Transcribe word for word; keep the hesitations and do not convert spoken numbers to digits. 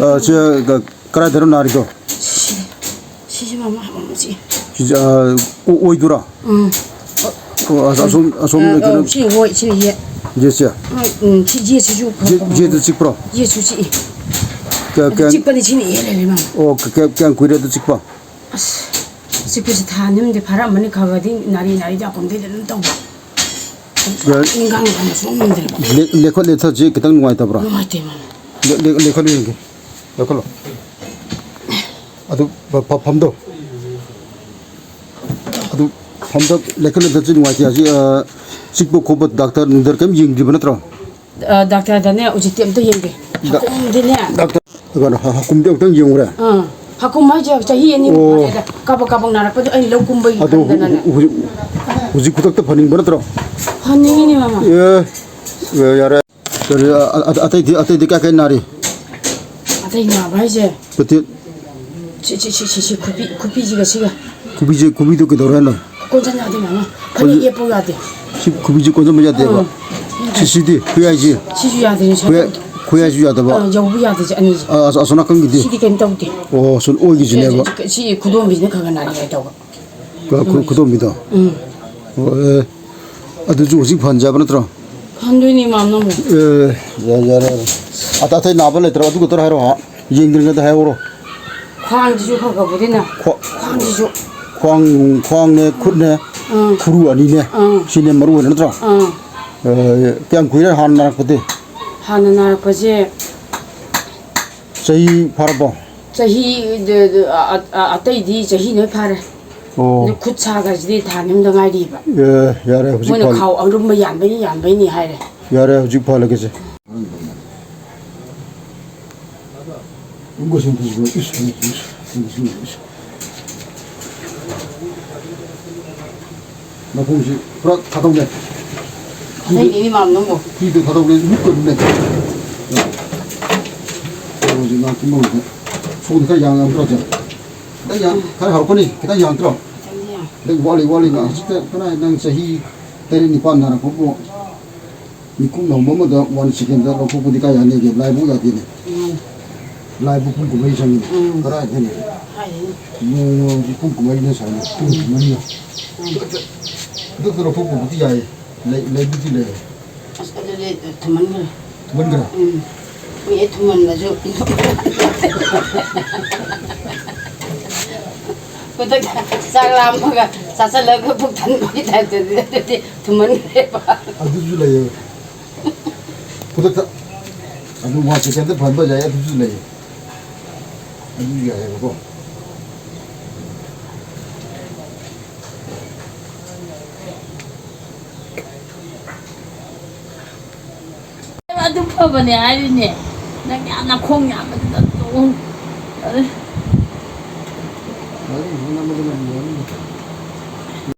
ꯑ, ꯁꯤ, ꯀ-, ꯀꯗꯥꯏꯗꯅꯣ ꯅꯥꯔꯤꯗꯣ? ꯁꯤ, ꯁꯤꯁꯤ ꯃꯃꯥ, ꯃꯃꯥ, ꯁꯤ꯫ ꯁꯤꯁꯦ, ꯑ, ꯑꯣ-, ꯑꯣꯏꯗꯨꯔꯥ? ꯎꯝ꯫ ꯑꯣ, ꯑꯁ, ꯑꯁꯣꯝ, ꯑꯁꯣꯝ ꯑ, ꯀꯩꯅꯣ꯫ ꯑ, ꯁꯤ ꯍꯣꯏ, ꯁꯤꯅ ꯌꯦꯠ꯫ ꯌꯦꯠꯁꯦ? ꯎꯝ, ꯎꯝ, ꯁꯤ ꯌꯦꯠꯁꯤꯁꯨ ꯐ-, ꯌꯦꯠ-, ꯐ-, ꯌꯦꯠꯇ ꯆꯤꯛꯄ꯭ꯔꯣ? ꯌꯦꯠꯁꯨ ꯆꯤꯛꯏ꯫ ꯀꯌꯥ-, ꯑꯗꯨ ꯀꯌꯥꯝ ꯆꯤꯛꯄꯗꯤ ꯁꯤꯅ ꯍꯦꯜꯂꯦ, ꯃꯃꯥ꯫ ꯑꯣ, ꯀ-, ꯀꯌꯥꯝ, ꯀꯌꯥꯝ ꯀꯨꯏꯔꯦ ꯑꯗꯨ ꯆꯤꯛꯄ? ꯑꯁ, ꯆꯤꯛꯄꯁꯦ ꯊꯥ ꯑꯅꯤ ꯑꯍꯨꯝꯗꯤ ꯐꯥꯔꯛꯑꯃꯅꯤ, ꯈꯔ ꯈꯔꯗꯤ ꯅꯥꯔꯤ ꯅꯥꯔꯤꯗꯤ ꯑꯀꯣꯝꯗꯩꯗꯤ ꯑꯗꯨꯝ ꯇꯧꯕ꯫ ꯌꯥ-, ꯅꯤꯡꯈꯥꯡ ꯂꯥꯡꯕ ꯁꯨꯡꯉꯝ ꯉꯝꯗ꯭ꯔꯦꯕ꯫ ꯂꯦ-, ꯂꯦꯈꯠ ꯂꯦꯊꯠꯁꯤ ꯈꯤꯇꯪ ꯅꯨꯡꯉꯥꯏꯇꯕ꯭ꯔꯥ? ꯅꯨꯡꯉꯥꯏꯇꯦ, ꯃꯥꯃ꯫ ꯂꯦ-, ꯂꯦ-, ꯂꯦꯈꯠꯂꯨ ꯌꯦꯡꯒꯦ꯫ ꯂꯦꯈꯠꯂꯣ꯫ ꯑꯗꯨ ꯐ-, ꯐ-, ꯐꯝꯗꯧ꯫ ꯑꯗꯨ ꯐꯝꯗ ꯂꯦꯈꯠ ꯂꯦꯊꯠꯁꯤ ꯅꯨꯡꯉꯥꯏꯇꯦ꯫ ꯍꯧꯖꯤꯛ, ꯑ, ꯆꯤꯛꯄ ꯈꯣꯠꯄ ꯗꯥꯛꯇꯔ ꯅꯨꯡꯗꯔ ꯀꯔꯤꯝ ꯌꯦꯡꯗ꯭ꯔꯤꯕ ꯅꯠꯇ꯭ꯔꯣ? ꯑ, ꯗꯥꯛꯇꯔꯗꯅꯦ ꯍꯧꯖꯤꯛꯇꯤ ꯑꯝꯇ ꯌꯦꯡꯗꯦ꯫ ꯗꯥ-, ꯍꯀꯨꯝꯗꯤꯅꯦ꯫ ꯗꯥꯛꯇꯔ, ꯀꯩꯅꯣ, ꯍ-, ꯍꯀꯨꯝꯗꯤ ꯑꯃꯨꯛꯇꯪ ꯌꯦꯡꯉꯨꯔꯦ? ꯑꯥ, ꯍꯀꯨꯝ ꯍꯥꯏꯁꯦ ꯆꯍꯤ ꯑꯅꯤ ꯑꯣ꯫ ꯐꯥꯔꯦꯗ꯫ ꯀꯥꯕꯛ ꯀꯥꯕꯛ ꯅꯥꯔꯛꯄꯗꯣ ꯑꯩ ꯂꯧ ꯀꯨꯝꯕꯒꯤ ꯑꯗꯣ ꯈꯟꯗꯅꯅꯦ꯫ ꯍꯧꯖꯤꯛ, ꯍꯧꯖꯤꯛ ꯈꯨꯗꯛꯇ ꯐꯅꯤꯡꯕ ꯅꯠꯇ꯭ꯔꯣ? ꯐꯅꯤꯡꯉꯤꯅꯦ, ꯃꯃꯥ꯫ ꯑꯦ, ꯑꯦ, ꯌꯥꯔꯦ꯫ ꯀꯔꯤ, ꯑ-, ꯑ-, ꯑꯇꯩꯗꯤ, ꯑꯇꯩꯗꯤ ꯀꯥꯏ ꯀꯥꯏ ꯅꯥꯔꯤ? ꯑꯇꯩ ꯅꯥꯕ ꯍꯥꯏꯁꯦ? ꯄꯣꯇꯦꯠ꯫ ꯁꯤ, ꯁꯤ, ꯁꯤ, ꯁꯤ, ꯁꯤ, ꯈꯨꯕꯤ, ꯈꯨꯕꯤꯁꯤꯒ ꯁꯤꯒ꯫ ꯈꯨꯕꯤꯁꯦ, ꯈꯨꯕꯤꯗꯣ ꯀꯩꯗꯧꯔꯦ ꯍꯥꯏꯅꯣ? ꯀꯣꯟꯁꯤꯟ ꯌꯥꯗꯦ, ꯃꯃꯥ꯫ ꯐꯅꯦꯛ ꯀꯣꯟꯁꯤꯟ-, ꯌꯦꯞꯄꯨ ꯌꯥꯗꯦ꯫ ꯁꯤ ꯈꯨꯕꯤꯁꯦ ꯀꯣꯟꯁꯤꯟꯕ ꯌꯥꯗꯦꯕ? ꯑꯥ꯫ ꯁꯤ, ꯁꯤꯗꯤ, ꯈꯨꯌꯥꯏꯁꯤ? ꯁꯤꯁꯨ ꯌꯥꯗꯦ, ꯁꯤ ꯈꯨꯌꯥꯏ-, ꯈꯨꯌꯥꯏꯁꯨ ꯌꯥꯗꯕ? ꯑꯥ, ꯌꯧꯕ ꯌꯥꯗꯦ, ꯁꯤ ꯑꯅꯤꯁꯦ꯫ ꯑꯥ, ꯑꯁ-, ꯑꯁꯣꯝ ꯅꯥꯀꯟꯒꯤꯗꯤ? ꯁꯤꯗꯤ ꯀꯩꯝ ꯇꯧꯗꯦ꯫ ꯑꯣ, ꯑꯁꯣꯝ ꯑꯣꯏꯒꯤꯁꯤꯅꯦꯕ? ꯁꯤ, ꯁꯤ, ꯁꯤ ꯈꯨꯗꯣꯝꯕꯤꯁꯤꯅ ꯈꯔ ꯈꯔ ꯅꯥꯔꯤ ꯍꯥꯏ ꯇꯧꯕ꯫ ꯈꯨ-, ꯈꯨ-, ꯈꯨꯗꯣꯝꯕꯤꯗꯣ? ꯎꯝ꯫ ꯑꯣ, ꯑꯦ꯫ ꯑꯗꯨꯁꯨ ꯍꯧꯖꯤꯛ ꯐꯍꯟꯖꯕ ꯅꯠꯇ꯭ꯔꯣ? ꯐꯍꯟꯗꯣꯏꯅꯤ, ꯃꯥꯝ, ꯅꯪꯕꯨ꯫ ꯑꯦ, ꯌꯥꯔꯦ, ꯌꯥꯔꯦ, ꯌꯥꯔꯦ꯫ ꯑꯇꯩ, ꯑꯇꯩ ꯅꯥꯕ ꯂꯩꯇ꯭ꯔꯣ? ꯑꯗꯨ ꯈꯛꯇꯔ ꯍꯥꯏꯔꯣ, ꯍꯥ? ꯌꯦꯡꯗ꯭ꯔꯤꯉꯩꯗ ꯍꯥꯏꯍꯧꯔꯣ꯫ ꯈ꯭ꯋꯥꯡꯁꯤꯁꯨ ꯈꯔ ꯈꯔꯕꯨꯗꯤ ꯅꯥ-, ꯈ꯭ꯋꯥ-, ꯈ꯭ꯋꯥꯡꯁꯤꯁꯨ꯫ ꯈ꯭ꯋꯥꯡ, ꯈ꯭ꯋꯥꯡꯅꯦ, ꯈꯨꯠꯅꯦ, ꯑꯥ꯫ ꯈꯨꯔꯨ ꯑꯅꯤꯅꯦ꯫ ꯑꯥ꯫ ꯁꯤꯅꯦ ꯃꯔꯨ ꯑꯣꯏꯅ ꯅꯠꯇ꯭ꯔꯣ? ꯑꯥ꯫ ꯑꯦ, ꯀꯌꯥꯝ ꯀꯨꯏꯔꯦ ꯍꯥꯟꯅ ꯅꯥꯔꯛꯄꯗꯤ? ꯍꯥꯟꯅ ꯅꯥꯔꯛꯄꯁꯦ ꯆꯍꯤ ꯐꯥꯔꯕꯣ? ꯆꯍꯤ, ꯑ, ꯑ, ꯑ, ꯑꯇꯩꯗꯤ ꯆꯍꯤ ꯂꯣꯏ ꯐꯥꯔꯦ꯫ ꯑꯣ꯫ ꯑꯗꯨ ꯈꯨꯠ ꯁꯥꯒꯁꯤꯗꯤ ꯊꯥ ꯑꯅꯤ ꯑꯍꯨꯝꯗ ꯉꯥꯏꯔꯤꯕ꯫ ꯑꯦ, ꯌꯥꯔꯦ, ꯍꯧꯖꯤꯛ ꯃꯣꯏꯅ ꯐꯍꯜ-, ꯈꯥꯎ ꯑꯔꯨꯝꯕ ꯌꯥꯟꯕꯩꯅꯤ, ꯌꯥꯟꯕꯩꯅꯤ ꯍꯥꯏꯔꯦ꯫ ꯌꯥꯔꯦ, ꯍꯧꯖꯤꯛ ꯐꯍꯜꯂꯒꯦꯁꯦ꯫ ꯅꯥꯈꯣꯡꯁꯤ ꯄꯨꯔꯥ ꯊꯥꯗꯧꯅꯦ꯫ ꯑꯇꯩꯗꯤ ꯏꯃꯥꯝ ꯅꯪꯕꯨ꯫ ꯐꯤꯗꯣ ꯊꯥꯗꯧꯅꯦ, ꯃꯨꯛꯀꯅꯨꯅꯦ꯫ ꯍꯧꯖꯤꯛ ꯉꯥꯏꯍꯥꯛꯀꯤ ꯃꯅꯨꯡꯗ ꯁꯣꯝꯗ ꯈꯔ ꯌꯥꯡꯉꯝꯗ꯭ꯔꯣ, ꯁꯦ? ꯈꯤꯇꯪ ꯌꯥꯡ-, ꯈꯔ ꯍꯧꯔꯛꯄꯅꯤ, ꯈꯤꯇꯪ ꯌꯥꯡꯗ꯭ꯔꯣ? ꯈꯤꯇꯪꯗꯤ ꯌꯥꯡ-, ꯈꯤꯇꯪ ꯋꯥꯠꯂꯤ, ꯋꯥꯠꯂꯤ ꯉꯥꯏꯍꯥꯛ꯫ ꯍꯧꯖꯤꯛꯇ ꯀꯅꯥ ꯅꯪ ꯆꯍꯤ ꯇꯔꯦꯠ ꯅꯤꯄꯥꯟ ꯅꯥꯔꯛꯄꯕꯨ ꯃꯤꯀꯨꯞ ꯅꯧꯕ ꯑꯃꯗ ꯋꯥꯟ ꯁꯦꯀꯦꯟꯗ ꯂꯧꯊꯣꯛꯄꯗꯤ ꯀꯥꯏ ꯌꯥꯅꯤꯒꯦ? ꯂꯥꯏꯕꯛ ꯌꯥꯗꯦꯅꯦ꯫ ꯎꯝ꯫ ꯂꯥꯏꯕꯨ ꯄꯨꯡ ꯀꯨꯝꯍꯩ ꯆꯪꯉꯤ꯫ ꯎꯝ꯫ ꯀꯗꯥꯏꯗꯅꯤ? ꯍꯥꯏꯌꯦ꯫ ꯅꯣꯡꯃꯒꯤ ꯄꯨꯡ ꯀꯨꯝꯍꯩꯅ ꯁꯥꯏꯅ ꯄꯨꯡ ꯀꯨꯝꯍꯩꯅ꯫ ꯎꯝ꯫ ꯈꯨꯗꯛꯇ ꯂꯧꯊꯣꯛꯄꯕꯨꯗꯤ ꯌꯥꯏ꯫ ꯂꯩ-, ꯂꯩꯕꯨꯗꯤ ꯂꯩ꯫ ꯑꯁ, ꯑꯗꯨꯗꯤ ꯊꯨꯝꯃꯟꯈ꯭ꯔꯦ꯫ ꯊꯨꯝꯃꯟꯈ꯭ꯔꯦ? ꯎꯝ꯫ ꯃꯤ ꯊꯨꯝꯃꯟꯕꯁꯨ꯫ ꯈꯨꯗꯛꯇ ꯆꯥꯛ ꯂꯥꯝꯃꯒ ꯆꯥꯁꯤꯜꯂꯒ ꯄꯨꯛ ꯊꯟꯕꯒꯤ ꯇꯥꯏꯞꯇꯗꯤ ꯑꯗꯨꯗꯤ ꯊꯨꯝꯃꯟꯈ꯭ꯔꯦꯕ꯫ ꯑꯗꯨꯁꯨ ꯂꯩꯌꯦ꯫ ꯈꯨꯗꯛꯇ ꯑꯗꯨ ꯋꯥꯟ ꯁꯦꯀꯦꯟꯗ ꯐꯍꯟꯕ ꯌꯥꯏ, ꯑꯗꯨꯁꯨ ꯂꯩ꯫ ꯑꯗꯨꯁꯨ ꯌꯥꯏꯑꯕꯀꯣ꯫ ꯑꯗꯨ ꯐꯕꯅꯦ ꯍꯥꯏꯔꯤꯅꯦ꯫ ꯅꯪ ꯌꯥꯝ ꯅꯈꯣꯡ ꯌꯥꯝꯕꯗꯨꯗ ꯇꯣꯡ-,